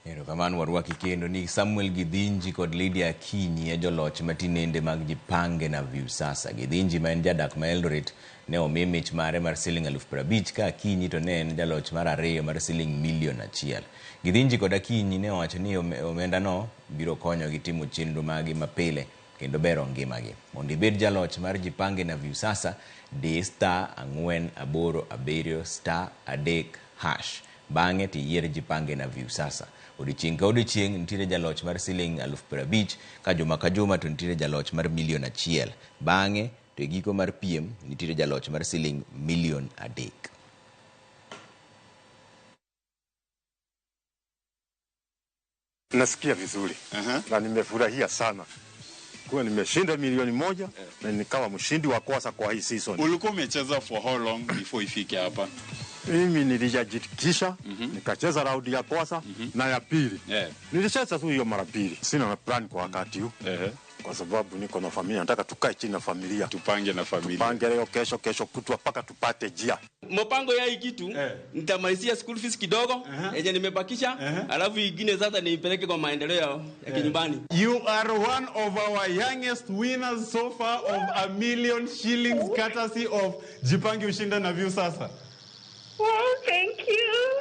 Erokamano warwaki kendo ni Samuel Githinji kod Lydia Akinyi e joloch matinende mag Jipange na Viusasa. Githinji ma en jadak ma Eldoret ne omi mich mare mar siling 50,000 ka Akinyi to ne en jaloch mar ariyo mar siling 1,000,000. Githinji kod Akinyi ne owacho ni omendano biro konyogi timo chenro maggi mapile kendo bero ngimagi. Mondo ibed jaloch mar Jipange na Viusasa, di *487*3#. Bang'e to iyier Jipange na Viusasa. Odiechieng' ka odiechieng' nitiere jaloch mar siling 50,000 ka juma ka juma to nitiere jaloch mar 1,000,000. Bang'e to e giko mar piem nitiere jaloch mar siling 3,000,000. Nasikia vizuri na nimefurahia sana kuwa nimeshinda 1,000,000 na nikawa mshindi wa kwanza kwa hii season. Ulikuwa umecheza for how long before ifike hapa? Mimi nilijiandikisha, nikacheza raundi ya kwanza na ya pili. Nilicheza tu hiyo mara pili. Sina plan kwa wakati huu. Kwa sababu niko na familia, nataka tukae chini na familia. Tupange na familia. Tupange leo, kesho, kesho kutwa mpaka tupate njia. Mpango ya hii kitu, nitamalizia school fees kidogo, yenye nimebakisha, alafu ingine sasa niipeleke kwa maendeleo ya kinyumbani. You are one of our youngest winners so far of 1,000,000 shillings courtesy of Jipange Ushinde na Viusasa. Well, thank you.